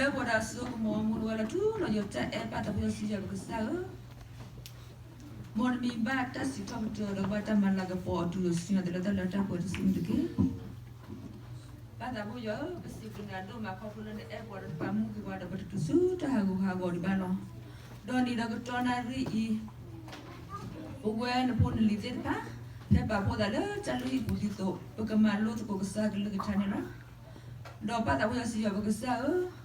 လၢပှၤဒီးစိကမီၤမူလဝဲလီၤထူလီၤယိာ် တၢ်အဲၣ်ဘၣ်သးဖိစီဆှံယွၤပကစၢ်ဧၢ, မ်နမံၤဘၣ်တၢ်စံးထီၣ်ပတြၢၤ ဒီးဘၣ်တၢ်မၤလၤကပီၤအီၤတုၤလီၤဆူညါတလၢတၢ်လၢတၢ်ပှဲၤတစုန့ၣ်တက့ၢ်. ဘၣ်သးဖိယွၤဧၢ, ပစံးဘျုးနၤဒိၣ်မးခီဖျိလၢနအဲၣ်ပှၤဒီးနပာ်မူက့ၤပှၤဒီးပတတုၤဆူတၢ်ဟးဂူာ်ဟးဂီၤဒံးဘၣ်လီၤ. ဒီးနံၤဒီးကတီၢ်နၣ်ရံၣ်အံၤ ပဝဲနဖိနလံၤသ့ၣ်တဖၣ် ဖဲပာ်ဖှိၣ်သးလၢတၢ်လုၢ်ဟံၣ်ပူၤဒ်သိး ပကမၤလိသကိးကစၢ်ကလုၢ်ကထါန့ၣ်လီၤ. ဒီးဘၣ်သးဖိစီဆှံယွၤပကစၢ်ဧၢ,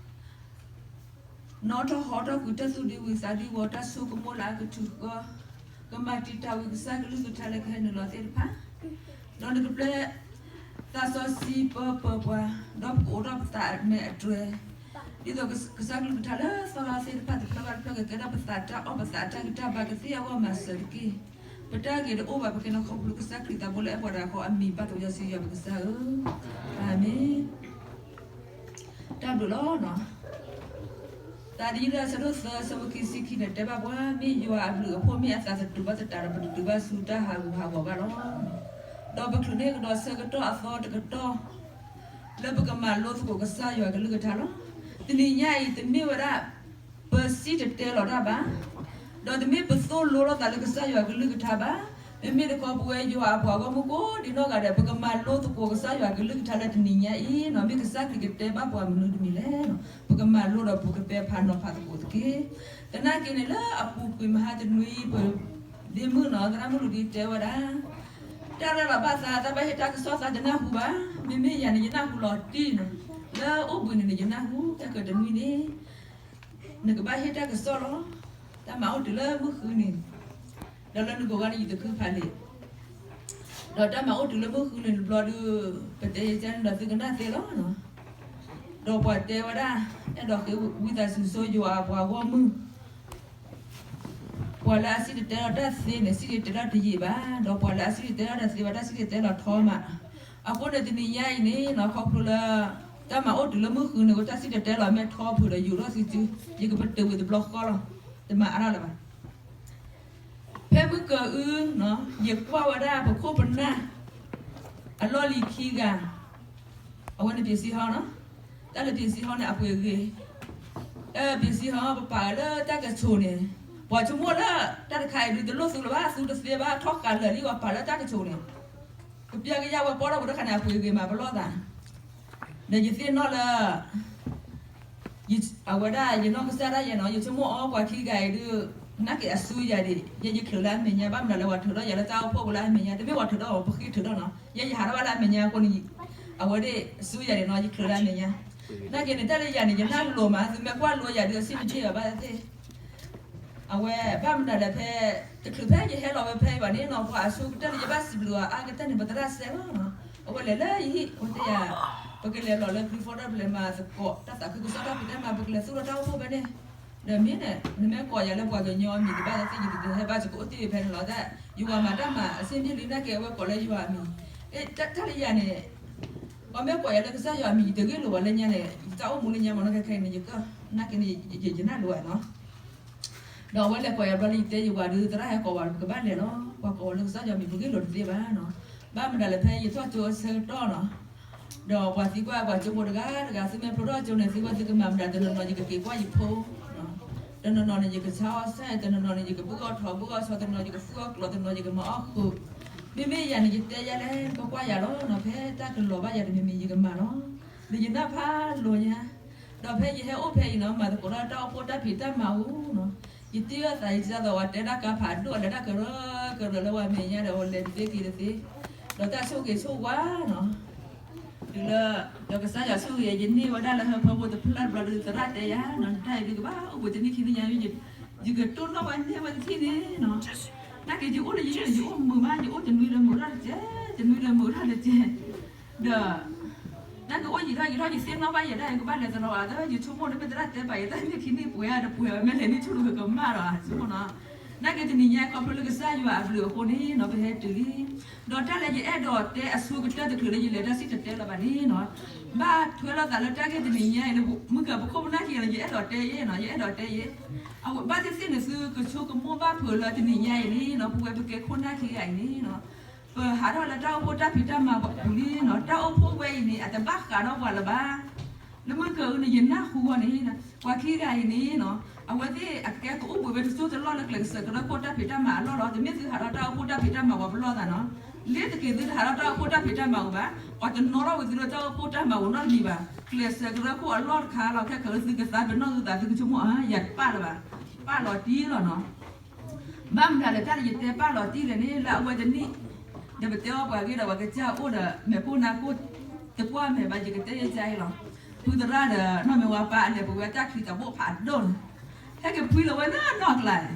နီၣ်ထီၣ်ဟီထီၣ်ကွံာ်တၢ်သူၣ်ဒံဝံၤသးဒံဝီၤ တၢ်ဆိကမိၣ်လၢအကထုးဃီ, ကမၤတံာ်တာ်ဝံၤကစၢ်ကလုၢ်ကထါလၢကဟဲနုာ်လီၤသ့ၣ်တဖၣ်, ဒီးနကပျဲ သးစီဆှံပၢပၢၤပှၤ, ဒီးပကအိးထီၣ်ပသးမဲာ်အတြဲၤ, ဒ်သိးကစၢ်ကလုၢ်ကထါလၢသီလီသ့ၣ်တဖၣ် တဖျၢၣ်ဘၣ်တဖျၢၣ် ကကဲထီၣ်ပသးတၢ်အီၣ် ပသးတၢ်ဂံၢ်တၢ်ဘါ ကသ့အဂီၢ်မၤစၢၤတက့ၢ်. ပတၢ်ဂ့ၤတအိၣ်ဘၣ် ပကဲနီၣ်ခီဖျိကစၢ်ခရံာ်သးဘိလၢအဲၣ်ပှၤတဂၤဃီအမံၤ ဘၣ်သးဖိစီဆှံယွၤပကစၢ်ဧၢ, အၤမ့ၣ်. တၢ်ဘျုးလီၤ. သးဒ်လၢအဆၢဒိၣ်သၢ ဆၢဖိခံဆံခံန့ၣ် တဲဘၣ်ပှၤ မ့ၢ်ယွၤအဘျုးအဖှိၣ် မ့ၢ်အသးသတူၢ်ဘၣ်သတးဒီး ပတတုၤဘၣ်ဆူတၢ်ဟးဂူာ်ဟးဂီၤဘၣ်လီၤ. ဒီးပချုးန့ၢ်ကဒီးဆၢကတီၢ်အသီတကတီၢ် လၢပကမၤလိသကိးကစၢ်ယွၤကလုၢ်ကထါလီၤ. တနံၤညါအံၤ တမ့ၢ်ဝဲဒၣ် ပစံၣ်တဲၤတဲလီၤတၢ်ဘၣ်, ဒီးတမ့ၢ်ပသိၣ်လိလိာ်သးလၢကစၢ်ယွၤကလုၢ်ကထါဘၣ်. မ့မ့ၢ်တခီ ပဝဲယွၤအပှၤဂီၢ်မုၢ်ကိးဒံနီၢ်ဂၤဒဲး ပကမၤလိသကိးကစၢ်ယွၤကလုၢ်ကထါလၢတနံၤညါအံၤနီၤ. မ့ၢ်ကစၢ်ခရံာ်ကတဲဘၣ်ပှၤမနုၤတမံၤလဲၣ်, ပကမၤလိဒီးပကပဲာ်ဖးနီၤဖးသကိးတက့ၢ်. သနာ်က့န့ၣ် လၢအပူၤကွံာ်မဟါတနွံ ပဒ့မုၣ်နီၤ သရၣ်မုၣ်လူၤဒံတဲဝဲဒၣ် တၢ်ရဲၣ်လီၤဘၣ်သး တၢ်ဘၣ်ဟ့ၣ်တၢ်ကစီၣ်သးတနၢ်ဟူဘၣ်. မ့မ့ၢ်ယၤန့ၣ် ယနၢ်ဟူလီၤတံၢ်နီၤ, လၢအိၣ်ဘှံးနံၤန့ၣ် ယနၢ်ဟူ တၢ်ကတနွံန့ၣ် နကဘၣ်ဟ့ၣ်တၢ်ကစီၣ်လီၤ. တၢ်မၤအိၣ်တုၤလၢမုၢ်ဃုနံၤ, ဒီးလၢနကိးဂၤန့ၣ် ယတခုဖးလံာ်, ဒီးတၢ်မၤအိၣ်တုၤလၢမုၢ်ဃုနံၤတဘျီဒီး ပတဲယကန့ၣ်ဒီးသုကနၣ်သ့လီၤ. ဒီးပှၤတဲဝဲဒၣ် အဲၣ်ဒိးဃ့ဝံသးစူၤဆိယွၤအပှၤဂီၢ်မုၢ် ပှၤလၢအစံၣ်တဲၤတဲလီၤတၢ်သ့န့ၣ် စံၣ်တဲၤတဲလီၤတယံာ်ဘၣ်, ဒီးပှၤလၢအစံၣ်တဲၤတဲလီၤတၢ်သ့ဘၣ် တၢ်စံၣ်တဲၤတဲလီၤထီမး. အဃိန့ၣ်တနံၤညါအံၤန့ၣ်နီၤ ခီဖျိလၢ တၢ်မၤအိၣ်တုၤလၢမုၢ်ဃုနံၤန့ၣ် တၢ်စံၣ်တဲၤတဲလီၤမ့ၢ်ထီဖုးဒီးယိာ်ထီၣ်စုစု ယကပတုာ်ဝံၤတဘျီဃီလီၤ. တမၤအါထီၣ်လၢၤဘၣ်. ဖဲမုၢ်ကအု ယကွၢ်ဝဲဒၣ်ပခိၣ်ပနၢ် အလီၢ်လံၤခံဂၤ အဝဲန့ၣ် ပ့းစံဟီနီၤ, တၢ်လၢပ့းစံဟီန့ၣ် အပှ့ၤဂ့ၤ, ပ့းစံဟီ ပပာ်အီၤလၢတၢ်ကဆိးန့ၣ်, ပှၤဆိကမိၣ်လၢ တၢ်တခါအံၤဒုးတလိၣ်သူလၢၤဘၣ် သူတသ့ဘၣ် ထီၣ်ဃာ်လၢာ်လံ ပှၤပာ်လၢတၢ်ကဆိးန့ၣ်, ကပျၢ်ကယၢ်ဝဲပီၢ်ထီၣ်ပူၤတခါန့ၣ် အပှ့ၤဂ့ၤမးပလီၢ်သး, ဒီးယသ့ၣ်နီၣ်လၢ အဝဲဒၣ်ယနီၢ်ကစၢ်ဒၣ်ယဲနီၤ ယဆိကမိၣ်အီၤပှၤခံဂၤအံၤဒုး နာ်က့အစူယၤဒံး ယဲယချုးလၢအမဲာ်ညါ ဘၣ်မနုၤလၢပှၤထုးထီၣ်ယၤလၢတၢ်အိၣ်ဖှိၣ်ပူၤလၢအမဲာ်ညါ တမ့ၢ်ပှၤထုးထီၣ်အီၤ ပဃ့ထုးထီၣ်နီၤ ယဲယဟးထီၣ်ဘၣ်လၢအမဲာ်ညါအဃိန့ၣ် အဝဲဒၣ်စူယၤဒံးနီၤ ယချုးလၢအမဲာ်ညါ, နာ်က့န့ၣ် တၢ်လၢယၤန့ၣ် ယနၢ်လိၤမး သုမ့ၢ်ကွၢ်လိယၤဒုး အစံၣ်တဘ့ၣ်ဘၣ်ဘၣ်သ့ၣ် အဝဲဘၣ်မနုၤလဲၣ်ဖဲ တချုးဖဲယဟဲလီၤဝဲဖဲအံၤဘၣ်န့ၣ်နီၤ ပှၤအဆိကတၢၢ်လၢယဘၣ်စံးဘျုးအီၤအါကတၢၢ်န့ၣ် ပသရၣ်စဲလီၤနီၤ အဝဲလဲၤလၢယဟံၣ် အဝဲတဲယၤ ပကလဲၤလီၤလၢ Clifford ဒီးပလဲၤမၤသကိးတၢ်သးခုကစီၣ်တၢ်ဖံးတၢ်မၤ ပကလဲၤသူၣ်ထီၣ်တၢ်အိၣ်ဖှိၣ်ဖဲန့ၣ်, ဒီးမ့ၢ်န့ၣ် နမ့ၢ်ကိးယၤလၢပှၤကညီအမံၤတဘၣ်သ့ၣ် ယတဟဲဘၣ် ယကအိၣ်တ့ၢ်ဖဲန့ၣ်လီၤ တၢ်ယွၤမၤတၢ်မၤအဆ့ၣ်န့ၣ်လံ နာ်က့အဝဲကိးလၢယွၤအမံၤ, တၢ်လၢယၤန့ၣ် ပှၤမ့ၢ်ကိးယၤလၢကစၢ်ယွၤအမံၤ ယတဂ့ၢ်လိာ်ဘၣ်လၢညါန့ၣ် ယတၢ်အိၣ်မူလၢညါမ့ၢ်နီၤ ခဲခဲအံၤန့ၣ် ယက နာ်က့န့ၣ် ယနၢ်လိၤဘၣ်နီၤ ဒီးအဝဲလဲၤကိးယၤဘျီလၢယတဲယဝၤဒုး သရၣ်ဟဲကိးဝဲ ပကဘၣ်လဲၤလီၤ ပှၤကိးဝဲလၢကစၢ်ယွၤမံၤ ပဂ့ၢ်လိာ်တသ့ဘၣ်နီၤ, ဘၣ်မနုၤလဲၣ်ဖဲယထီၣ်ကၠိအဆၢကတီၢ်နီၤ, ဒီးပှၤသံကွၢ်ပှၤကၠိဖိတဂၤတဂၤ သုမ့ၢ်ဖျိထီၣ်ကၠိန့ၣ် သုဝဲသုကမၤမနုၤ တနီၤနီၤယကက့ၤကွၢ်ယဖိ တနီၤနီၤန့ၣ် ယကဆါအီၣ်ဆၣ် တနီၤနီၤန့ၣ် ယကဘုၣ်အီၣ်ထီဘုၣ်အီၣ်ဆီ တနီၤယကသူၣ်အီၣ်ကျီး တနီၤယကမၤအီၣ်ဃုာ်, မ့မ့ၢ်ယၤန့ၣ် ယတဲယၤလဲၣ် ပကွၢ်ယၤလီၤနီၤ ဖဲတၢ်ကလီၤဘၣ်ယၤတမံၤမံၤ ယကမၤလီၤ, ဒီးယနၢ်ဖးလိာ်ညါ ဒီးဖဲယဟဲအိၣ်ဖဲအံၤနီၤ မၤသကိးတၢ်တၢ်အိၣ်ဖှိၣ်တၢ်ဖံးတၢ်မၤဧိၤနီၤ, ယတ့အီၣ်သး ယစံးသးဝဲတဲဒၣ်ကါဖးဒိၣ် အလဲၤဒၣ်ကရၢကရိလၢဝဲမဲာ်ညါဒီး အဝဲလဲၤတသ့က့ၤတသ့, ဒီးတၢ်ဆိၣ်ဂ့ၤဆိၣ်ဝါနီၤ, တုၤလၢ ဒီးကစၢ်ယွၤဆိၣ်ဂ့ၤ ယန့ၢ်ဝဲဒၣ်လၢဟၢဖၢဖိတဖျၢၣ်တဘျီဒီး သရၣ်တဲယၤနီၤ တၢ်အံၤဒုးကဘၣ်အိၣ်ဘှံးတနံၣ်ခံနံၣ်ညါ ယကတိၢ်နီၣ်ဝဲန့ၢ်ဝဲတထံၣ်န့ၣ်နီၤ, နာ်က့ယအိၣ်လၢယဟံၣ်န့ၣ် ယအိၣ်မုာ်မး ယအိၣ်တနွံလၢမုာ်ထီၣ်တကဲ တနွံလၢမုာ်ထီၣ်တကဲ ဒီး နာ်က့အိၣ်ယံာ်ထီၣ်ယံာ်ထီၣ် ယသ့ၣ်နီၣ်ဘၣ်ယဲဒၣ် ယကဘၣ်လဲၤသရၣ်အသး ယဆိကမိၣ်လၢမ့ၢ်သရၣ်တဲပာ်ယတၢ်န့ၣ်ခံနံၣ်ပှဲၤဧါတပှဲၤဧါ မ့ၢ်လဲၤနံၣ်ဆူၣ်တဂၤကမၣ်ဒီး ဆိကမိၣ်နီၤ, နာ်က့တနံၤညါခီဖျိလၢကစၢ်ယွၤအဘျုးအဃိန့ၣ်နီၤ ပဟဲတုၤလံ, ဒီးတၢ်လၢယအဲၣ်ဒိးတဲအဆိကတၢၢ်တချုးလၢယလဲၤတၢ်စံၣ်တဲၤတဲလီၤဘၣ်န့ၣ်နီၤ, ဘၣ်ထွဲလိာ်သးလၢတၢ်ဂ့ၢ်တနံၤညါအံၤလၢ မုၢ်ကပခိၣ်ပနၢ်ခံဂၤန့ၣ် ယအဲၣ်ဒိးတဲယဲနီၤ ယအဲၣ်ဒိးတဲယဲ အဝဲဘၣ်သ့ၣ်သ့ၣ်န့ၣ် သုကဆိကမိၣ်ဘၣ်ဖုးလၢတနံၤညါအံၤန့ၣ်နီၤ ပဝဲပကဲခိၣ်နၢ်ခံဂၤအံၤန့ၣ်နီၤ, ပဟးထီၣ်လၢတၢ်အိၣ်ဖှိၣ်တၢ်ဖံးတၢ်မၤပူၤလံနီၤ, တၢ်အိၣ်ဖှိၣ်ဝဲအံၤန့ၣ် အတဘၣ်ဃးဒီးပှၤလၢၤဘၣ်, လၢမုၢ်ကၢၢ်အံၤန့ၣ် ယနၢ်ဟူဝဲန့ၣ်, ပှၤခံဂၤအံၤန့ၣ်နီၤ, အဝဲသ့ၣ်အကဲကအိၣ်ဘှံးဝဲတစိၢ်တလီၢ်လၢကျဲးစၢးကရၢခိၣ်တၢ်ဖံးတၢ်မၤအလီၢ်လီၤ. တမ့ၢ်သုဟးထီၣ်တၢ်အိၣ်ဖှိၣ်တၢ်ဖံးတၢ်မၤပှၤပလီၢ်သးနီၤ. လ့တက့ၤသုတဟးထီၣ်တၢ်အိၣ်ဖှိၣ်တၢ်ဖံးတၢ်မၤအိၣ်ဘၣ်, ပှၤတနီၤထီၣ်ဝဲသုလၢတၢ်အိၣ်ဖှိၣ်တၢ်မၤအိၣ်နီတမံၤဘၣ်. ကျဲးစၢးကရၢခိၣ်အလီၢ်တခါလီၤ ခဲကၢၤသုကသးပ့ၤနီၣ်သုသး သုကဆိကမိၣ်ဧါ ယၤတပာ်လၢၤဘၣ်, ပာ်လီၤတံၢ်လီၤနီၤ. ဘၣ်မတၤလဲၣ် တၢ်လၢယတဲပာ်လီၤတံၢ်လဲၣ်န့ၣ် လၢအဝဲတနံၣ်, ဒီးပတဲအီၤပှၤဂ့ၤဒီးပှၤကစၢ်အိၣ်ဒီး မဲာ်ကိၢ်နါကိၢ်, တကွၢ်မဲာ်ဘၣ် ယကတဲယကါအံၤလီၤ. ဖုသရၣ်ဒီးနီၢ်မ့ၢ်ဝါပၢ်အလဲၤပဝဲတၢ်ချံတဘိၣ်ဖးဒိၣ်န့ၣ်, ဟဲက့ၤဖှံလီၤဝဲလၢနီၢ်ကျါန့ၣ်,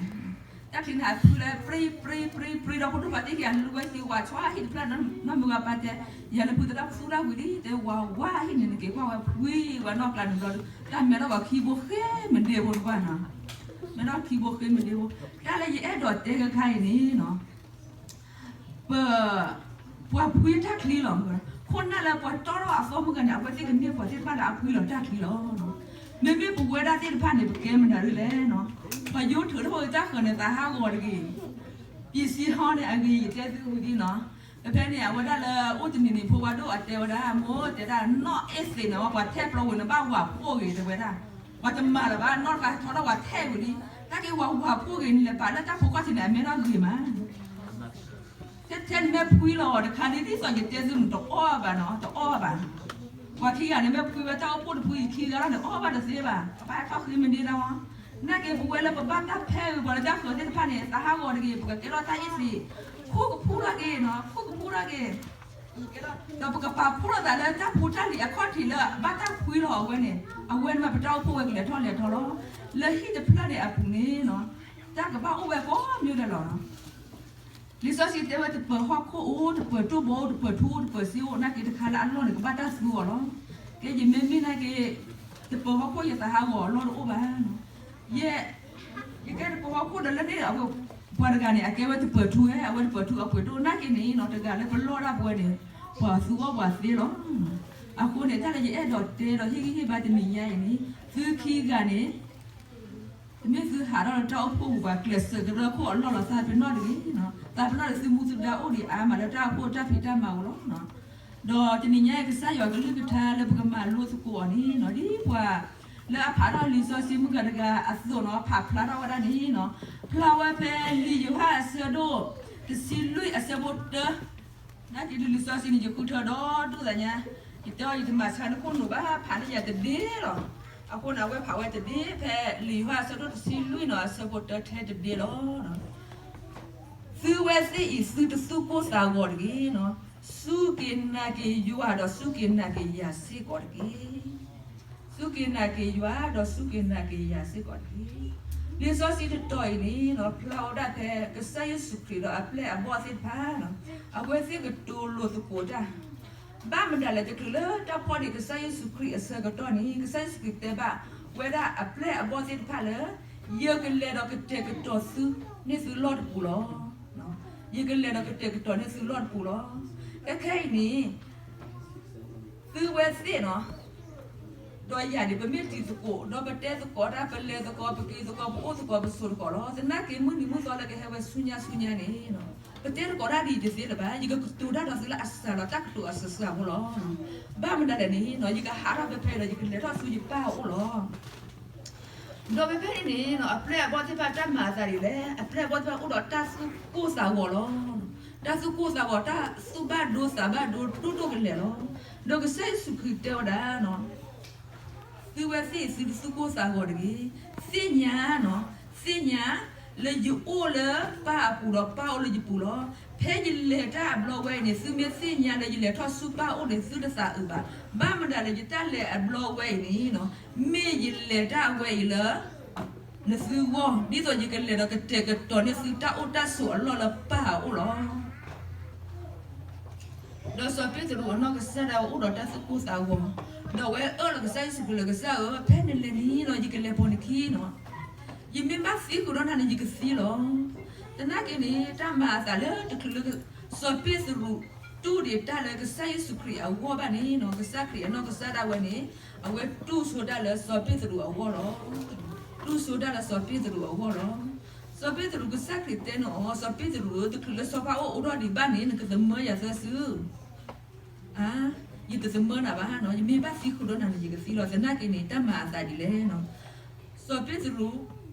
တၢ်ချံန့ၣ် ဟးဖှံလၢပြံပြံပြံပြံဒီး ဖိဒိၣ်ဖးတံၢ်ခံဂၤ လူၤဝဲသံဝးဆှါဟံၣ်တဖျၢၣ်, နီၢ်မ့ၢ်ဝါပၢ်တဲ, ယၤလၢဖုသရၣ်သူၣ်တၢ်ဝံၤလံ တဲဝၤဝါဟံၣ်န့ၣ် နက့ၤကွၢ်ဝဲဖှံဝဲနီၢ်ကျါန့ၣ်ဘျီဒီး တၢ်မဲထီၣ်ပှၤခံဘိဃ့မ့ၢ်ဒ့ဖိတကွၢ်နီၤ. မဲထီၣ်ခံဘိဃ့မ့ၢ်ဒ့ဖိ, တၢ်လၢယအဲၣ်ဒိးတဲခဲခါအံၤန့ၣ်နီၤ ပ, ပှၤဖှံတၢ်ချံလီၤ. ခိၣ်နၢ်လၢပှၤတီထီၣ်အသီမုၢ်ဂၤန့ၣ် အဝဲသ့ၣ်ကမ့ၢ်ပှၤသ့ၣ်တဖၣ်လၢအဖှံလီၤတၢ်ချံလီၤ. မ့မ့ၢ်ပဝဲဒၣ်သ့ၣ်တဖၣ်န့ၣ် ပကဲမနုၤဒ်လဲၣ်နီၤ, ပှၤယိထၢၣ်ထီၣ်ဝဲတၢ်ဃၢၤန့ၣ် သးဟးဂီၤတဂ့ၤ, ပစံးဟီန့ၣ်အဂ့ၤ ယတဲသုဝံၤဒ်နီၤ, ဖဲဖဲန့ၣ် အဝဲဒၣ်လၢအိၣ်တနံၤန့ၣ် ဖိဝါဒိၣ်အတဲဝဲဒၣ် မိၢ်တဲဒၣ် နီၢ်အ့ၣ်သ့ၣ်န့ၣ် ပှၤထဲးပျီဝံၤန့ၣ် ဘၣ်ဝၤဖှိၣ်ဂ့ၤတဲဝဲဒၣ်, ပှၤတမၤလၢၤဘၣ် နီၢ်တခါထီထီၣ်ပှၤထဲးဝံၤလံ, တၢ်က့ၤဝၤဝၤဖှိၣ်ဂ့ၤန့ၣ်လဲၤပာ်လၢတၢ်ဖိခီၣ်ထံးန့ၣ် အမဲထီၣ်ဂ့ၤမး ထဲထဲန့ၣ်မ့ၢ်ဖှံလီၤတခါန့ၣ် ဒ်သိးယတဲသုန့ၣ် တအီၣ်ဘၣ်နီၤ, တအီၣ်ဘၣ်. ပှၤခံဂၤန့ၣ် မ့ၢ်ဖှံဝဲတၢ်အိၣ်ဖှိၣ်တဖုအံၤခံဂၤလီၤန့ၣ် အီၣ်ဘၣ်တသ့ဘၣ်, ကဘၣ်ဟဲထီၣ်ဃ့မ့ၢ်ဒ့ဒၣ်ဝဲ. နာ်က့ၤပဝဲလၢပဘၣ်တၢ်ဖဲးဝံၤ ပှၤလၢတၢ်ဃၢၤသ့ၣ်တဖၣ်န့ၣ် သးဟးဂီၤတဂ့ၤ ပကကဲထီၣ်တၢ်အ့ၣ်သ့ၣ်, ခိၣ်ကဖှူထီၣ်က့ၤနီၤ, ခိၣ်ကဖှူထီၣ်က့ၤ ဒီးပကပာ်ဖှိၣ်လိာ်သးလၢတၢ်ဖိတၢ်လံၤအခီၣ်ထံးလၢအဘၣ်တၢ်ဖှံလီၤအဝဲန့ၣ်, အဝဲန့ၣ်မ့ၢ်ပတၢ်အိၣ်ဖှိၣ်ဝဲကလဲၤထီၣ်လဲၤထီလီၤ. လၢဟံၣ်တဖျၢၣ်န့ၣ်အပူၤန့ၣ်နီၤ, တၢ်ကဘၣ်အိၣ်ဝဲကိးမံၤဒဲးလီၤ. လံာ်စီဆှံတဲဝဲတပၢၤဟီၣ်ခိၣ်အိၣ်, တပၢၤတိၢ်ဘိအိၣ်, တပၢၤထူအိၣ်, တပၢၤစ့အိၣ်, နာ်က့ၤတခါလၢအလီၢ်န့ၣ် ကဘၣ်တၢ်သူအီၤလီၤ. ကဲယမ့မ့ၢ်နာ်က့ၤ တပၢၤဟီၣ်ခိၣ်ယသးဟးဂီၤအလီၢ်တအိၣ်ဘၣ်နီၤ. ယဲ ယကဲတပၢၤဟီၣ်ခိၣ်ဒီးလၢန့ၣ် ပှၤတဂၤန့ၣ် အကဲဝဲတပၢၤထူဝဲ, အဝဲတပၢၤထူအပှ့ၤဒိၣ်နာ်က့ၤန့ၣ်နီၤ, တဂၤလၢပလီၢ်ဒၣ်ပဝဲန့ၣ် ပှၤသူအီၣ်ပှၤသ့လီၤ. အဃိန့ၣ် တၢ်လၢယအဲၣ်ဒိးတဲဒီးဟ့ၣ်ဂံၢ်ဟ့ၣ်ဘါတနံၤညါအံၤန့ၣ် သုခံဂၤန့ၣ် တမ့ၢ်သုဟးထီၣ်လၢတၢ်အိၣ်ဖှိၣ်ပူၤဘၣ်, ကျဲးစၢးကရၢခိၣ်အလီၢ်လီၤ သးပ့ၤနီၣ်တဂ့ၤ, သးပ့ၤနီၣ်ဒီးသုမူသုဒါအိၣ်ဒံးအါမးလၢတၢ်အိၣ်ဖှိၣ်တၢ်ဖံးတၢ်မၤအိၣ်လီၤ. ဒီးတနံၤညါအံၤကစၢ်ယွၤကလုၢ်ကထါလၢပကမၤလိသကိးအီၤန့ၣ်နီၤ, ဒ်ပှၤလၢအဖးထီၣ်လံာ်စီဆှံမုၢ်ဂၤတဂၤအသိးနီၤ, ဖးဖျါထီၣ်ဝဲဒၣ်န့ၣ်နီၤ, ဖျါဝဲဖဲလံာ်ယိၤဟၣ်အဆၢဒိၣ်တဆံလွံၢ်အဆၢဖိတၢ နာ်က့ၤဒ်လံာ်စီဆှံန့ၣ် ယဃုထၢဒီဒူၣ်သးညါ, ယတဲအီၤယတမၤဆါနခိၣ်နူာ်ဘၣ်, ဖးန့ၢ်ယၤတဒ့လီၤ. အဃိန့ၣ် အဝဲဖးဝဲတဒ့ ဖဲလံာ်ယိၤဟၣ်အဆၢဒိၣ်တဆံလွံၢ်နီၤ အဆၢဖိတၢထဲတဒ့လီၤ. သုဝဲသ့ၣ်အံၤ သုတသူၣ်ကိၢ်သးဂီၤတဂ့ၤနီၤ, စူၢ်က့ၤနာ်က့ၤယွၤဒီးစူၢ်က့ၤနာ်က့ၤယၤစ့ၢ်ကီးတက့ၢ်. စူၢ်က့ၤနာ်က့ၤယွၤဒီးစူၢ်က့ၤနာ်က့ၤယၤစ့ၢ်ကီးတက့ၢ်. လံာ်စီဆှံတတီၤအံၤန့ၣ်နီၤ ဖျါဝဲဒၣ်ဖဲကစၢ်ယ့ၣ်ၡူးခရံာ်ဒီးအပျဲၢ်အဘီၣ်သ့ၣ်တဖၣ်နီၤ, အဝဲသ့ၣ်ကတိၤလိာ်သကိးတၢ် ဘၣ်မတၤလဲၣ် တချုးလၢတၢ်ဖီၣ်န့ၢ်ကစၢ်ယ့ၣ်ၡူးခရံာ်အဆၢကတီၢ်န့ၣ် ကစၢ်ယ့ၣ်ၡူးခရံာ်တဲဘၣ်ဝဲဒၣ်အပျဲၢ်အဘီၣ်သ့ၣ်တဖၣ်လၢ ယကလဲၤဒီးကတဲာ်ကတီၤသုန့ၢ်သုလီၢ်တပူၤလီၤ. ယကလဲၤဒီးကတဲာ်ကတီၤန့ၢ်သုလီၢ်တပူၤလီၤ. ကဲခဲအံၤန့ၣ် သုဝဲသ့ၣ်နီၤ ဒီးယၤန့ၣ် ပမ့ၢ်တံၤသကိး ဒီးပတဲသကိးတၢ် ပလဲၤသကိး ပက့ၤသကိး ပအိၣ်သကိး ပဆိးသကိးလီၤ. သနာ်က့ မုၢ်နံၤမုၢ်သီလၢကဟဲဝဲဆူညါဆူညါန့ၣ် ပတဲသကိးတၢ်ဒ်အံၤတသ့လၢၤဘၣ်. ယကကတိၤတၢ်ဒီးသုလၢအစှၤလီၤ တၢ်ကတိၤအစှၤစှၤဖိလီၤ. ဘၣ်မတၤလဲၣ်န့ၣ် ယကဟးထီၣ်ဖဲဖဲဒီး ယကလဲၤထီၣ်ဆူယပၢ်အအိၣ်လီၤ. ဒီးဖဲဖဲန့ၣ်န့ၣ် အပျဲၢ်အဘီၣ်သ့ၣ်တဖၣ်တၢ်မၤအသးဒ်လဲၣ်, အပျဲၢ်အဘီၣ်သ့ၣ်တဖၣ်အိၣ်ဒီးတၢ်သူၣ်ကိၢ်သးဂီၤလီၤ. တၢ်သူၣ်ကိၢ်သးဂီၤ တၢ်သူၣ်ဘၣ်ဒိသးဘၣ်ဒိ ဒိၣ်ဒိၣ်ကလဲာ်လီၤ. ဒီးကစၢ်ယ့ၣ်ၡူးခရံာ်တဲဝဲဒၣ် သုဝဲသ့ၣ်အံၤ သုတသူၣ်ကိၢ်သးဂီၤတဂ့ၤ. သ့ၣ်ညါ, သ့ၣ်ညါလၢယအိၣ်လၢပၢ်အပူၤဒီးပၢ်အိၣ်လၢယပူၤလီၤ. ဖဲယလဲၤတၢ်အဘျီဝဲအံၤန့ၣ် သုမ့ၢ်သ့ၣ်ညါလၢယလဲၤထီၣ်ဆူပၢ်အိၣ်န့ၣ် သုတသးအုးဘၣ်. ဘၣ်မတၤလဲၣ် ယတၢ်လဲၤအဘျီဝဲအံၤန့ၣ် မ့ၢ်ယလဲၤတၢ်အဝဲအံၤလၢ နသုဂီၢ် ဒ်သိးယကလဲၤဒီးကတဲာ်ကတီၤန့ၢ်သုတၢ်အိၣ်တၢ်ဆိးအလီၢ်လၢပၢ်အအိၣ်လီၤ. ဒီးစီၤပ့းတရူးအနီၢ်ကစၢ်ဒၣ်ဝဲအိၣ်ဒီးတၢ်သူၣ်ကိၢ်သးဂီၤ, ဒီးအဝဲအၢၣ်လီၤကစၢ်ယ့ၣ်ၡူးခရံာ်လၢ ကစၢ်ဧၢ, ဖဲနလဲၤန့ၣ်ဒီး ယကလဲၤပိာ်နခံနီၤ. ယမ့ၢ်ဘၣ်သံဃုာ်ဒီးနၤန့ၣ် ယကသံလီၤ. သနာ်က့န့ၣ် တၢ်မၤအသးလၢတချုးလၢ စီၤပ့းတရူးတူၢ်ဒံးတၢ်လၢကစၢ်ယ့ၣ်ၡူးခရံာ်အဂီၢ်ဘၣ်န့ၣ်နီၤ, ကစၢ်ခရံာ်အနီၢ်ကစၢ်ဒၣ်ဝဲန့ၣ် အဝဲတူၢ်ဆိတၢ်လၢစီၤပ့းတရူးအဂီၢ်လီၤ. တူၢ်ဆိတၢ်လၢစီၤပ့းတရူးအဂီၢ်လီၤ. စီၤပ့းတရူး ကစၢ်ခရံာ်တဲန့ၢ်အီၤ, စီၤပ့းတရူးဧၢ, တချုးလၢစီၤပၤအိၣ်အိးထီၣ်ဒံးဘၣ်န့ၣ် နကသမၢယၤသၢစုဧါ. ယတသမၢနၤဘၣ်နီၤ, ယမ့ၢ်ဘၣ်သံဃုာ်ဒီးနၤန့ၣ် ယကသံလီၤ. သနာ်က့န့ၣ် တၢ်မၤအသးဒ်လဲၣ်နီၤ. စီၤပ့းတရူး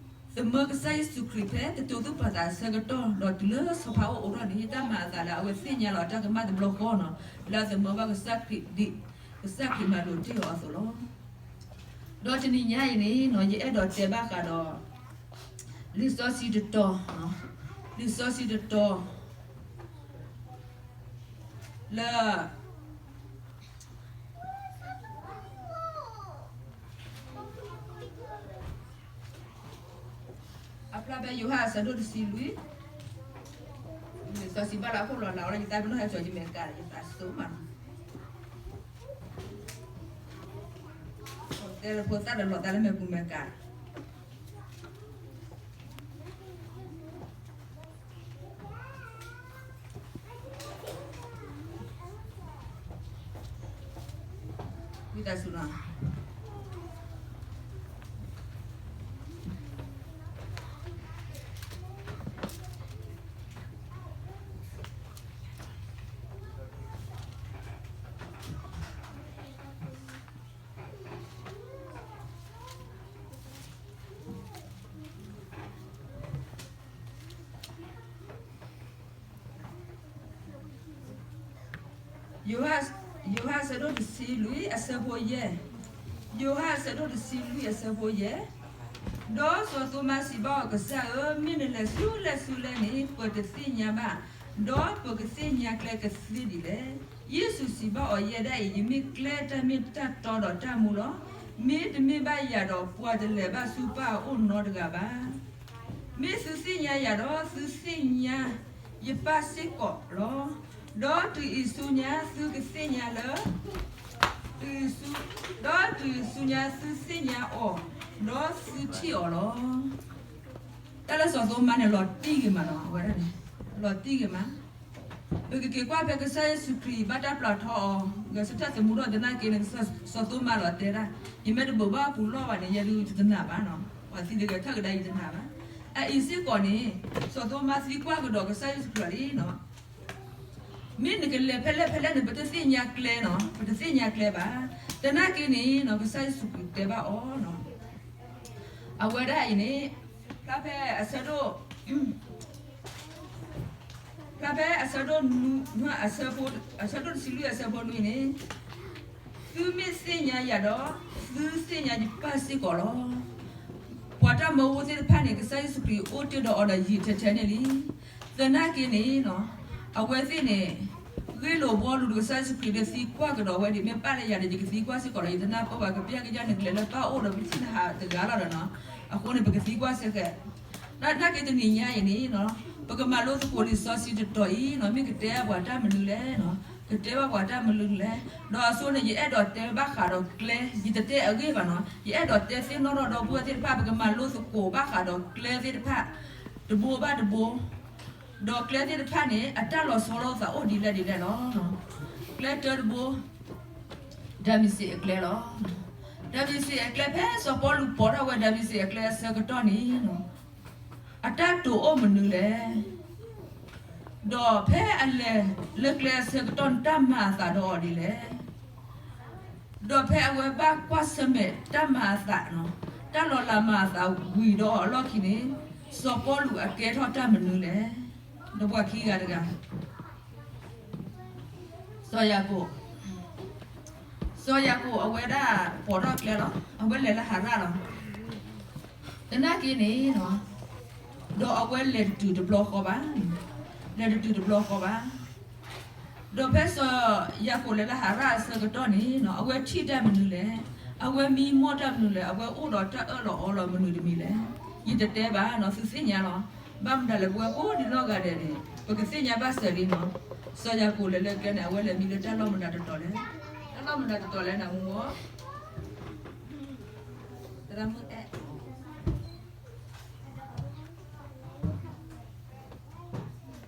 သမၢကစၢ်ယ့ၣ်ၡူးခရံာ်ဖဲ တတုၤသူၣ်ပာ်သးအဆၢကတီၢ် ဒီးတုၤလၢစီၤပၤအိၣ်အိးထီၣ်န့ၣ် တၢ်မၤအသးလၢအဝဲသ့ၣ်ညါလီၤတၢ်ကမၣ်တဘျီဃီနီၤ, လၢအသမၢဘၣ်ကစၢ်ခရံာ်ဒ် ကစၢ်ခရံာ်မၤလိာ်တ့ၢ်အီၤအသိးလီၤ. ဒီးတနံၤညါအံၤန့ၣ်နီၤ ယအဲၣ်ဒိးတဲဘၣ်ဃးဒီး လံာ်စီဆှံတတီၤ, လံာ်စီဆှံတတီၤ လၢ အဖျါဖဲယိၤဟၣ်အဆၢဒိၣ်တဆံလွံၢ်, လံာ်စီဆှံဘၣ်လၢအခိၣ်လီၤလးအီၤလၢယသးပ့ၤနီၣ်ဟဲစိာ်ယမဲာ်ကၤ ယသးစိမးနီၤ, တဲလၢဖိသၣ်လၢလီၤသးလၢမဲာ်ပူၤမဲာ်ကၤ ဝံသးစူၤနီၤ. ယိၤဟၣ်, ယိၤဟၣ်အဆၢဒိၣ်တဆံလွံၢ်အဆၢဖိယဲၢ်, ယိၤဟၣ်အဆၢဒိၣ်တဆံလွံၢ်အဆၢဖိယဲၢ်, ဒီးစီၤသိမါစံးဘၣ်အီၤ, ကစၢ်ဧၢ, မ့ၢ်နလဲၤဆူလဲၣ်ဆူလဲၣ်န့ၣ် ပတသ့ၣ်ညါဘၣ်, ဒီးပကသ့ၣ်ညါကျဲကသ့ဒ်လဲၣ်. ယ့ၣ်ၡူးစံးဘၣ်အီၤ, ယဲဒၣ်အံၤ ယမ့ၢ်ကျဲ, တၢ်မ့ၢ်တၢ်တီဒီးတၢ်မူလီၤ. မ့တမ့ၢ်ဘၣ်ယၤဒီး ပှၤတလဲၤဘၣ်ဆူပၢ်အအိၣ်နီတဂၤဘၣ်. မ့ၢ်သုသ့ၣ်ညါယၤဒီး သုသ့ၣ်ညါယပၢ်စ့ၢ်ကီးလီၤ. ဒီးတုၤအံၤဆူညါ သုကသ့ၣ်ညါလၢ ဒီးတုၤအံၤဆူညါ သုသ့ၣ်ညါအီၤ, ဒီးသုထံၣ်အီၤလီၤ. တၢ်လၢစီၤသိမါန့ၣ် လီၤတံၢ်ဂ့ၤမးနီၤ, အဝဲဒၣ်န့ၣ် လီၤတံၢ်ဂ့ၤမး. ပကက့ၤကွၢ်ဖဲကစၢ်ယ့ၣ်ၡူးခရံာ်ဘၣ်တၢ်ပျၢ်ထီအီၤ ဂဲၤဆၢထၢၣ်သမူထီၣ်သနာ်က့န့ၣ် စီၤသိမါလီၤတဲဒၣ်, ယမ့ၢ်တဘိးဘၣ်ပူၤလီၢ်ဘၣ်န့ၣ် ယဲဒၣ်ယတနာ်ဘၣ်နီၤ, ပှၤသံတဂဲၤထၢၣ်ကဒါယတနာ်ဘၣ်. အအံၤစ့ၢ်ကီးန့ၣ် စီၤသိမါသံကွၢ်ကဒီးကစၢ်ယ့ၣ်ၡူးခရံာ်လံနီၤ, မ့ၢ်နကလဲၤဖဲလဲၣ်ဖဲလဲၣ်န့ၣ် ပတသ့ၣ်ညါကျဲနီၤ, ပတသ့ၣ်ညါကျဲဘၣ်. သနာ်က့န့ၣ်နီၤ ကစၢ်ယ့ၣ်ၡူးခရံာ်တဲဘၣ်အီၤနီၤ, အဝဲဒၣ်အံၤန့ၣ် ဖျါဖဲအဆၢဒိၣ် ဖျါဖဲအဆၢဒိၣ်နွံ, အဆၢဒိၣ်တဆံလွံၢ်အဆၢဖိနွံန့ၣ်, သုမ့ၢ်သ့ၣ်ညါယၤဒီး သုသ့ၣ်ညါယပၢ်စ့ၢ်ကီးလီၤ. ပှၤတၢ်မၢဖိသ့ၣ်တဖၣ်န့ၣ် ကစၢ်ယ့ၣ်ၡူးခရံာ်အိၣ်တ့ၢ်ဒီးအီၤဒီးယံာ်ထဲထဲန့ၣ်လံ. သနာ်က့န့ၣ်နီၤ အဝဲသ့ၣ်န့ၣ် ဂ့ၢ်လိာ်ဘှီလိာ်ဒီးကစၢ်ယ့ၣ်ၡူးခရံာ်ဒီးသံကွၢ်ကဒီးဝဲဒၣ် မ့ၢ်ပၢ်လၢယၤဒီး ယကသံကွၢ်စ့ၢ်ကီးလီၤ. ယတနၢ်ပၢၢ်ဘၣ် ကပျၢ်ကယၢ်နကလဲၤလၢပၢ်အိၣ်ဒီးပထံၣ်နဟးတဂၤလီၤဒီးနီၤ, အဃိန့ၣ် ပကသံကွၢ်စ့ၢ်ကီး. သနာ်က့တနံၤညါအံၤန့ၣ်နီၤ ပကမၤလိသကိးလံာ်စီဆှံတတီၤအံၤနီၤ မ့ၢ်ကတဲဘၣ်ပှၤတၢ်မနုၤလဲၣ်နီၤ, ကတဲဘၣ်ပှၤတၢ်မနုၤလဲၣ်. ဒီးအဆိန့ၣ် ယအဲၣ်ဒိးတဲဘၣ်ဃးဒီးကျဲ, ယတတဲအဂ့ၢ်ဘၣ်နီၤ, ယအဲၣ်ဒိးတဲသ့ၣ်နီၣ်ထီၣ်ဒီပုၢ်ဝဲၢ်သ့ၣ်တဖၣ် ပကမၤလိသကိးဘၣ်ဃးဒီးကျဲသ့ၣ်တဖၣ် တဘိဘၣ်တဘိ, ဒီးကျဲသ့ၣ်တဖၣ်န့ၣ် အတၢ်လီၤဆီလိာ်သးအိၣ်ဒ်လဲၣ်ဒ်လဲၣ်လီၤ. ကျဲတၢတဘိ ဒၤမ့းစ့းအကျဲလီၤ. ဒၤမ့းစ့းအကျဲ ဖဲစီၤပီလူးပိာ်ထီၣ်ဝဲဒၤမ့းစ့းအကျဲအဆၢကတီၢ်န့ၣ် အတၢ်တိာ်အိၣ်မနုၤလဲၣ်, ဒီးဖဲအလဲၤလၢကျဲအဆၢကတီၢ်န့ၣ် တၢ်မၤအသးဒီးအီၤဒ်လဲၣ်, ဒီးဖဲအဝဲဘၣ်ကွၢ်ဆၢၣ်မဲာ်တၢ်မၤအသး, တၢ်လီၤလးမၤအသးဝံၤဒီးအီၤအလီၢ်ခံန့ၣ် စီၤပီလူးအကဲထီၣ်တၢ်မနုၤလဲၣ်. ဒီးပှၤခံဂၤတဂၤ စီၤယၤကိာ်, စီၤယၤကိာ်အဝဲဒၣ်ပိာ်ထီၣ်ကျဲလီၤ. အဝဲလဲၤလၢဟၤရၣ်လီၤ. သနာ်က့န့ၣ် ဒီးအဝဲလဲၤတတုၤတဘျီဃီဘၣ်, လဲၤတတုၤတဘျီဃီဘၣ်. ဒီးဖဲစီၤယၤကိာ်လဲၤလၢဟၤရၣ်အဆၢကတီၢ်န့ၣ် အဝဲထံၣ်တၢ်မနုၤလဲၣ်, အဝဲမံမီၢ်တၢ်မနုၤလဲၣ်, အဝဲအိၣ်ဒီးတၢ်အၢၣ်လီၤအီလီၤမနုၤတမံၤလဲၣ်. ယတတဲဘၣ်နီၤ, သုသ့ၣ်ညါလီၤ. ဘၣ်မတၤလဲၣ် ပဝဲကိးဒံနီၢ်ဂၤဒဲးန့ၣ် ပကသ့ၣ်ညါဘၣ်စၢၤလံနီၤ. စီၤယၤကိာ်လဲၤလၢကျဲန့ၣ် အဝဲလဲၤမံလၢတၢ်လီၢ်မတၤတတီၤလဲၣ်, တၢ်လီၢ်မတၤတတီၤလဲၣ်နမူဝဲ သရၣ်မုၣ်အဲၣ်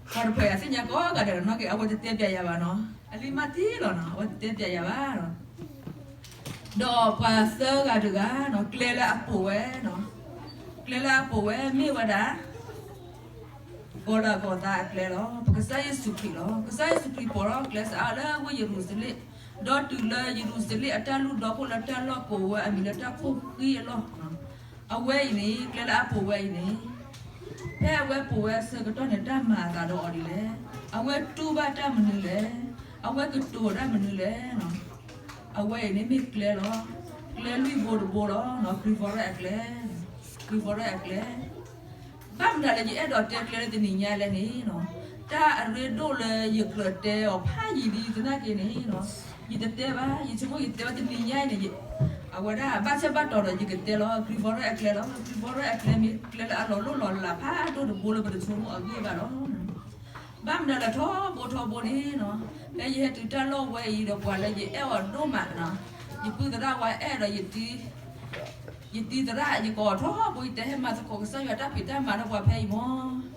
ပှၤတဖၣ်အံၤသ့ၣ်ညါကိးဂၤဒဲးနီၤ, အဝဲတတဲပျးယၤဘၣ်နီၤ, အလံမးတံၢ်လီၤနီၤ, အဝဲတတဲပျးယၤဘၣ်နီၤ. ဒီးပှၤသၢဂၤတဂၤနီၤ, ကျဲလၢအပိာ်ဝဲနီၤ, ကျဲလၢအပိာ်ဝဲမ့ၢ်ဝဲဒၣ် ကီၤလၤကီၤသးအကျဲလီၤ. ပကစၢ်ယ့ၣ်ၡူးခရံာ်လီၤ. ကစၢ်ယ့ၣ်ၡူးခရံာ်ပိာ်ထီၣ်ကျဲစးအါလၢဝ့ၢ်ယရူၤၡလ့ၣ် ဒီးတုၤလၢယရူၤၡလ့ၣ်အတၢ်လုၢ်ဒီခိၣ်လၢတၢ်လီၢ်ကိးဝဲအမံၤလၢတၢ်ခိၣ်ဃံအလီၢ်, အဝဲအံၤန့ၣ် ကျဲလၢအပိာ်ဝဲအံၤန့ၣ်, ဖဲအဝဲပိာ်ဝဲအဆၢကတီၢ်န့ၣ် တၢ်မၤအသးဒီးအီၤဒ်လဲၣ်, အဝဲတူၢ်ဘၣ်တၢ်မနုၤလဲၣ်, အဝဲကတိၤတၢ်မနုၤလဲၣ်. အဝဲအံၤန့ၣ်မ့ၢ်ကျဲလီၤ. ကျဲလွံၢ်ဘိတဘိလီၤ, ခရံာ်ဖိရဲၣ်အကျဲ, ခရံာ်ဖိရဲၣ်အကျဲ ဘၣ်မနုၤလၢယအဲၣ်ဒိးတဲကျဲလၢတနံၤညါလဲၣ်န့ၣ်, တၢ်အရ့ဒိၣ်လၢယကြၢးတဲအီၤဖးယံာ်ဒ်သနာ်က့န့ၣ်, ယတတဲဘၣ်, ယဆိကမိၣ်ယတဲဝဲတနံၤညါအံၤန့ၣ်, အဝဲဒၣ်ဘၣ်ဆၢဘၣ်တီၤဒီးယကတဲလီၤ. ခရံာ်ဖိရဲၣ်အကျဲလီၤ. ခရံာ်ဖိရဲၣ်အကျဲမ့ၢ်ကျဲလၢအလီၤလိၣ်လီၤလးဖးဒိၣ်တဘိလၢပတဆိကမိၣ်အဂ့ၢ်ဘၣ်လီၤ. ဘၣ်မနုၤလၢထီဘိထီဘိန့ၣ်, ဖဲယဟဲတုၤတၢ်လီၢ်ဝဲအံၤဒီးပှၤလၢယအဲၣ်အီၤဒိၣ်မး, ယပုၢ်သရၣ်ဝဲအဲၣ်ဒီး ယတံၤသရၣ် ယကိးအီၤထီဘိ ယတဲဟဲမၤသကိးကစၢ်ယွၤတၢ်ဖံးတၢ်မၤဒီးပှၤဖဲအံၤမၢ်.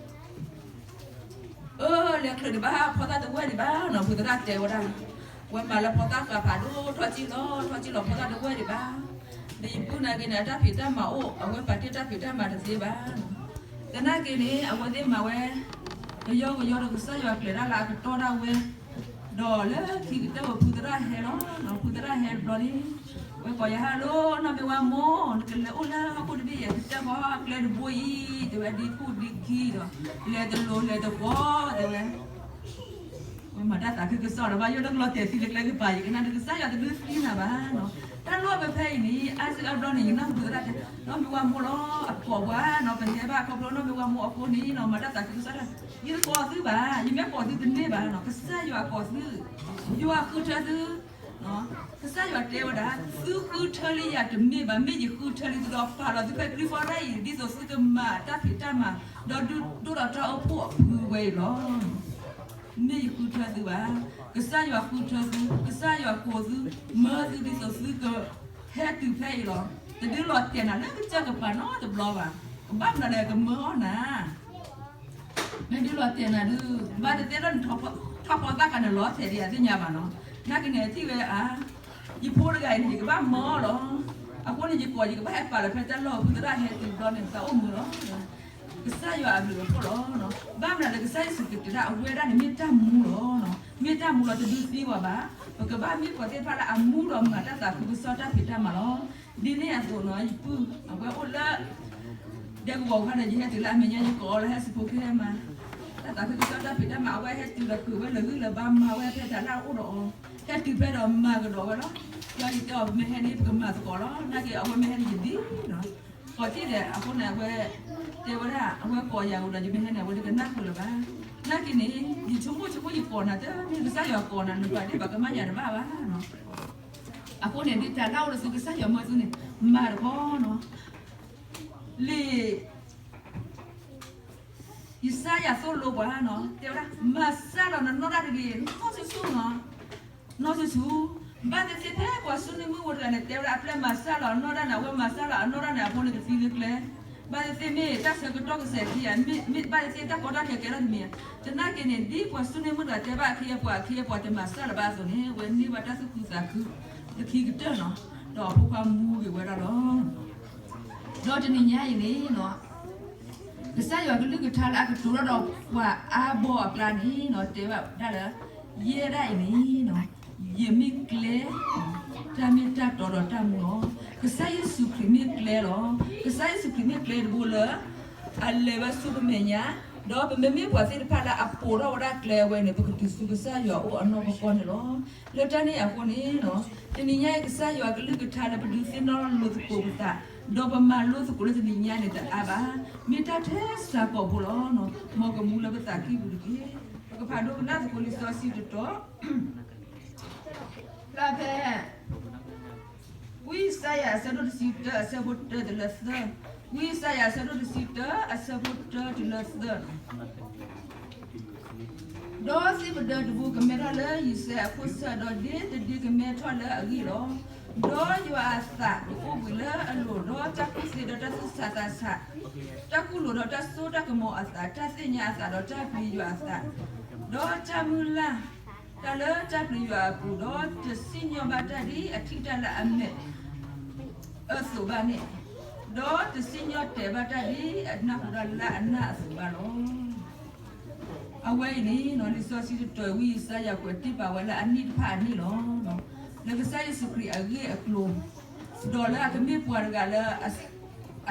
အၢ လဲၤချုးဒံးဘၣ် ဖီသၣ်တဝဲၢ်ဒံးဘၣ်နီၤ ဖုသရၣ်တဲဝဲဒၣ်, ဝဲမၤလၢဖီသၣ်ဃးဖးဒိၣ် ထီၣ်ကံၣ်လီၤ ထီၣ်ကံၣ်လီၤ ဖီသၣ်တဝဲၢ်ဒံးဘၣ်. ဒီးယပုၢ်နာ်က့န့ၣ် အတၢ်ဖံးတၢ်မၤအိၣ် အဝဲပာ်တ့ၢ်တၢ်ဖံးတၢ်မၤတသ့ဘၣ်. သနာ်က့န့ၣ် အဝဲသ့ၣ်မၤဝဲ ကယီကယီဒီးကစၢ်ယွၤကျဲၤတၢ်လၢအကတီၢ်ဒၣ်ဝဲ ဒီးလၢခံကတၢၢ်ဝဲဖုသရၣ်ဟဲလီၤ. ဖုသရၣ်ဟဲတဘျီန့ၣ် ဝဲကိးယၤ ဟဲလီၤ နီၢ်မ့ၢ်ဝါမိၢ် နကလဲၤအိၣ်လၢဟီၣ်ခိၣ်တဘ့ၣ် ယကတၢၢ်ဃီကျဲတဘိအံၤ တဲဝဲဒ်ခိၣ်ဒ်ခံဒီး လဲၤတလိၤလဲၤတပှီၤ တဲဝဲ ဝဲမၤတၢ်သးခုကစီၣ်ဒီး ဘၣ်ယိၣ်လၢကလီၤတဲာ်သံလၢကျဲကပၤ ယကနၣ်ဒီးကစၢ်ယွၤတဒုးသံနၤဘၣ်နီၤ. တၢ်လီၢ်ဖဲဖဲအံၤန့ၣ် အါစုအါဘျီန့ၣ် ယနၢ်ဟူသရၣ်တဲ နီၢ်မ့ၢ်ဝါမိၢ်လီၤ အကိးပှၤနီၤ ပဟဲဘၣ်ခီဖျိနီၢ်မ့ၢ်ဝါမိၢ်အဃိန့ၣ်နီၤ မၤတၢ်သးခုကစီၣ်တၢ် ယတကိးသုဘၣ် ယမ့ၢ်ကိးသုတန့ၢ်ဘၣ်နီၤ ကစၢ်ယွၤကိးသု ယွၤဃုထၢသု ကစၢ်ယွၤတဲဝဲဒၣ် သုဃုထၢလံယၤတမ့ၢ်ဘၣ် မ့ၢ်ယဃုထၢလံသုဒီးပာ်လီၤသုဖဲခရံာ်ဖိတၢ်အံၤ ဒ်သိးသုကမၤတၢ်ဖံးတၢ်မၤ ဒီးဒုးဒိၣ်ဒီးတၢ်အိၣ်ဖှိၣ်အဖုဝဲအံၤလီၤ. မ့ၢ်ယဃုထၢသုဘၣ်. ကစၢ်ယွၤဃုထၢသု, ကစၢ်ယွၤကိးသု, မၢသုဒ်သိးသုကဟဲတုၤဖဲအံၤလီၤ. တဒုးလီၤတဲာ်နၤလၢကစၢၢ်ကပၤနီတဘျီဘၣ်. ကဘၣ်မနုၤလဲၣ်ကမၢအီၣ်နၤ မ့ၢ်ဒုးလီၤတဲာ်နၤဒုး ဘၣ်သ့ၣ်သ့ၣ်လၢနထီၣ်ဖီသၣ်ဃးန့ၣ်လီၤထဲးဒံးအသ့ၣ်ညါဘၣ်နီၤ. နာ်က့န့ၣ်ထံၣ်ဝဲအါ, ယဖိတဂၤအံၤန့ၣ် ယကဘၣ်မၢအီၤလီၤ. အဃိန့ၣ် ယကိး ယကဘၣ်ဟဲပာ်လီၤဖဲတၢ်လီၢ်ဖုသရၣ်ဟဲတုၤဘျီန့ၣ် သးအိၣ်မုာ်လီၤ. ကစၢ်ယွၤအဘျုးအဖှိၣ်လီၤ. ဘၣ်မနုၤလၢကစၢ်ယ့ၣ်ၡူးခရံာ်တဲဒၣ် အဝဲဒၣ်န့ၣ်မ့ၢ်တၢ်မူလီၤ. မ့ၢ်တၢ်မူလီၤတဒုးသံပှၤဘၣ်. ပကဘၣ်မ့ၢ်ပှၤသ့ၣ်တဖၣ်လၢအမူဒီးမၤတၢ်သးခုကစီၣ်တၢ်ဖံးတၢ်မၤလီၤ. ဒ်န့ၣ်အသိးနီၤ ယပုၢ် အဝဲအိၣ်လၢ ဒဲကဝီၤခါဒီး ယဟဲတုၤလၢအမဲာ်ညါ ယကိးအီၤလၢဟဲစံးဖိကဟဲမၤ တၢ်သးခုကစီၣ်တၢ်ဖံးတၢ်မၤ အဝဲဟဲတုၤဒီး ဃုာ်ဝဲလၢဂံၢ်လၢဘါ မၤဝဲဖဲတၢ်လၢအအိၣ်ဒီးအီၤ ဟဲတုၤဖဲဒီးမၤကဒီးဝဲလီၤ. ဒီးယတဲအီၤ ပမ့ၢ်ဟဲန့ၣ် ပကမၤသကိးလီၤ. နာ်က့အဝဲမ့ၢ်ဟဲန့ၣ် ယဒ်နီၤ ကိးထံၣ်ဒီး အဃိန့ၣ် အဝဲ တဲဝဲဒၣ် အဝဲကိးယၤအိၣ်ဒီး ယမ့ၢ်ဟဲန့ၣ် အဝဲတကနၣ်ဃုာ်လၢၤဘၣ်. နာ်က့န့ၣ် ယဆိကမိၣ်ဆိကမိၣ်ယကိးနၤ တမ့ၢ်ကစၢ်ယွၤကိးနၤ နပာ်ဒ့ၣ်ပာ်ကမၣ်ယၤတဘၣ်ဘၣ်နီၤ. အဃိန့ၣ် ဒ်တၢ်လၢအိၣ်လၢသုကစၢ်ယွၤမၢသုန့ၣ် မၤတခီနီၤ လံာ် ယၡါယၤသိၣ်လိပှၤနီၤ တဲဝဲဒၣ် မၤစၢ်လီၤနနီၢ်ဒၣ်တဂ့ၤ နီၢ်ဆူၣ်ဆူၣ်နီၤ နီၢ်ဆူၣ်ဆူၣ် ဘၣ်သ့ၣ်သ့ၣ်ဖဲပှၤဆူနံၣ်မုၢ်ဝဲတဂၤန့ၣ် တဲဝဲဒၣ်အပျဲၢ်မၤစၢ်လီၤအနီၢ်ဒၣ်န့ၣ် အဝဲမၤစၢ်လီၤအနီၢ်ဒၣ်န့ၣ် အဖိန့ၣ်ကသံလၢကျဲ ဘၣ်သ့ၣ်သ့ၣ်မ့ၢ်တၢ်ဆၢကတီၢ်ကစဲးခံဂၤ မ့ၢ်ဘၣ်သ့ၣ်သ့ၣ်တၢ်ကီတၢ်ခဲကဲထီၣ်တမံၤ သနာ်က့န့ၣ် ဒ်ပှၤဆူနံၣ်မုၢ်တဂၤတဲဘၣ်အခ့အပှၤ အခ့အပှၤတမၤစၢ်လၢၤဘၣ်အသိးန့ၣ် ဝဲန့ၢ်ဘၣ်တၢ်သူၣ်ခုသးခု လၢခံကတၢၢ်နီၤ ဒီးအဖိခွါမူဂ့ၤဝဲဒၣ်လီၤ. ဒီးတနံၤညါအံၤန့ၣ်နီၤ ကစၢ်ယွၤကလုၢ်ကထါလၢအကတိၤထီၣ်ဒီးပှၤအါဘီအကျါန့ၣ်နီၤ တဲဝဲဒၣ်လၢ ယဲဒၣ်အံၤန့ၣ်နီၤ ယမ့ၢ်ကျဲ တၢ်မ့ၢ်တၢ်တီဒီးတၢ်မူလီၤ. ကစၢ်ယ့ၣ်ၡူးခရံာ်မ့ၢ်ကျဲလီၤ. ကစၢ်ယ့ၣ်ၡူးခရံာ်မ့ၢ်ကျဲတဘိလၢ အလဲၤဝဲဆူပမဲာ်ညါ ဒီးပမ့မ့ၢ်ပှၤသ့ၣ်တဖၣ်လၢအပိာ်ထီၣ်ဝဲဒၣ်ကျဲအဝဲန့ၣ် ပကတုၤဆူကစၢ်ယွၤအအိၣ်အနီၢ်ကီၢ်ကီၢ်န့ၣ်လီၤ. လၢတၢ်န့ၣ်အဃိန့ၣ်နီၤ တနံၤညါအံၤ ကစၢ်ယွၤကလုၢ်ကထါလၢပဒုးသ့ၣ်နီၣ်လိာ်သကိးပသး ဒီးပမၤလိသကိးလၢတနံၤညါန့ၣ်တအါဘၣ်. မ့ၢ်တၢ်ထဲစှၤကိာ်ဖိလီၤ. မ်ကမူလၢပသးကံၢ်ပူၤတက့ၢ်. ပကဖးဒိကနၣ်သကိးလံာ်စီဆှံတတီၤ ဖျါဖဲ ဝံယၡါယၤအဆၢဒိၣ်တဆံတၢ အဆၢဖိတၢတုၤလၢသၢ, ဝံယၡါယၤအဆၢဒိၣ်တဆံတၢ အဆၢဖိတၢတုၤလၢသၢ ဒီးသ့ၣ်ပဒၢတဘိကမဲထီၣ်လၢယံးစဲးအခိၣ်ဆၢၣ်, ဒီးဒ့တဒ့ကမဲထီၣ်လၢအဂံၢ်လီၤ. ဒီးယွၤအသးကအိၣ်ဘှံးလၢအလိၤ, ဒီးတၢ်ကူၣ်သ့ဒီးတၢ်သူၣ်ဆးသးဆး, တၢ်ကူၣ်လိာ်ဒီးတၢ်စိတၢ်ကမီၤအသး, တၢ်သ့ၣ်ညါအသးဒီးတၢ်ပျံၤယွၤအသး, ဒီးတၢ်မုၢ်လၢ်တၢ်လၢတၢ်ပျံၤယွၤအပူၤ, ဒီးတစံၣ်ညီၣ်ဘၣ်တၢ်ဒ်အထံၣ်တၢ်လၢအမဲာ်အသိးဘၣ်န့ၣ်, ဒီးတစံၣ်ညီၣ်တဲာ်ဘၣ်တၢ်ဒ်အနၢ်ဟူတၢ်လၢအနၢ်အသိးဘၣ်လီၤ. အဝဲအံၤန့ၣ် လံာ်စီဆှံတတီၤ ဝံယၡါယၤကွဲးတ့ၢ်ပာ်ဝဲလၢအနံၣ်တဖၣ်အနံၣ်လီၤ. ကစၢ်ယ့ၣ်ၡူးခရံာ်အဂ့ၢ်အကျိၤ, ဒီးလၢအကမ့ၢ်ပှၤတဂၤလၢ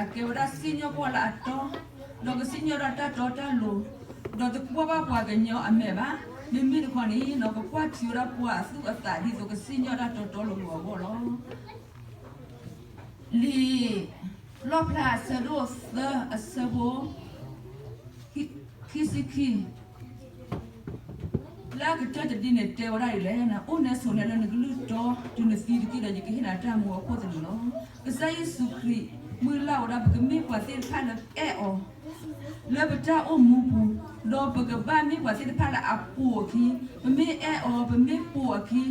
အကဲဝဲဒၣ်စံၣ်ညီၣ်ကွီၢ်လၢအတီ, ဒီးကစံၣ်ညီၣ်ဒၣ်တၢ်တီတၢ်လိၤ, ဒီးတကွၢ်ဘၣ်ပှၤကညီအမဲာ်ဘၣ်, မ့မ့ၢ်တခီန့ၣ် ကကွၢ်ထံဝဲဒၣ်ပှၤအသူၣ်အသးဒ်သိးကစံၣ်ညီၣ်တၢ်တီတီလိၤလိၤအဂီၢ်လီၤ. လံာ်လီၣ်ဖျါအဆၢဒိၣ်သၢအဆၢဖိ ခံဆံခံ လၢအကတၢၢ်တဒ့န့ၣ် တဲဝဲဒၣ်ဒ်လဲၣ်, အိၣ်နဲဆိးနဲလၢနကလုၢ်တီ တုၤနသံတက့ၢ်ဒီး ယကဟ့ၣ်နၤတၢ်မူအခိၣ်သလုးလီၤ. ကစၢ်ယ့ၣ်ၡူးခရံာ် မုၢ်လၢ်ဝဲဒၣ် ပကမ့ၢ်ပှၤသ့ၣ်တဖၣ်လၢအဲၣ်အီၤ လၢပတၢ်အိၣ်မူပူၤ, ဒီးပကဘၣ်မ့ၢ်ပှၤသ့ၣ်တဖၣ်လၢအပိာ်အခံ, ပမ့ၢ်အဲၣ်အီၤ ပမ့ၢ်ပိာ်အခံ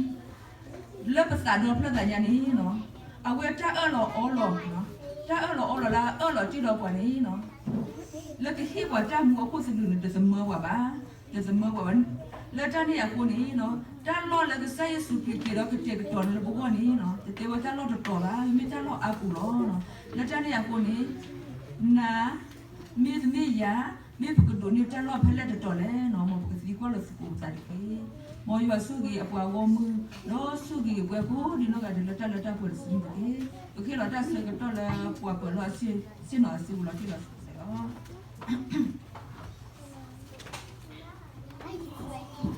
လၢပသးဒီဖျၢၣ်သးညါန့ၣ်, အဝဲတၢ်အၢၣ်လီၤအီလီၤ, တၢ်အၢၣ်လီၤအီလီၤလၢအအၢၣ်လီၤတ့ၢ်ဒီးပှၤန့ၣ်, လၢကဟ့ၣ်ပှၤတၢ်မူအခိၣ်သလုးန့ၣ် တသမၢပှၤဘၣ်, တသမၢပှၤဘၣ်. လၢတၢ်န့ၣ်အဃိန့ၣ်, တၢ်လီၢ်လၢကစၢ်ယ့ၣ်ၡူးခရံာ်က့ၤဒီးကတဲာ်ကတီၤန့ၢ်လၢပဂီၢ်န့ၣ်, တတဲဝဲတၢ်လီၢ်တတီၤဘၣ်, မ့ၢ်တၢ်လီၢ်အါပူၤလီၤ. လၢတၢ်န့ၣ်အဃိန့ၣ်, နၤ မ့တမ့ၢ်ယၤ, မ့ၢ်ပကဒိးန့ၢ်တၢ်လီၢ်ဖဲလဲၣ်တတီၤလဲၣ်န့ၣ်, မ်ပကသံကွၢ်လီၤသကိးပသးတက့ၢ်. မ်ယွၤဆိၣ်ဂ့ၤအပှၤဂီၢ်မုၢ်, ဒီးဆိၣ်ဂ့ၤအပှၤကိးဒံနီၢ်ဂၤဒဲးလၢတၢ်လၢတၢ်ပှဲၤတစုန့ၣ်တက့ၢ်. ပကဟ့ၣ်လီၤတၢ်ဆၢကတီၢ်လၢပှၤပၢၤလီၢ်အဆ့ၣ်နီၤအစုပူၤလီၤတံၢ်လီၤဆဲးလီၤ.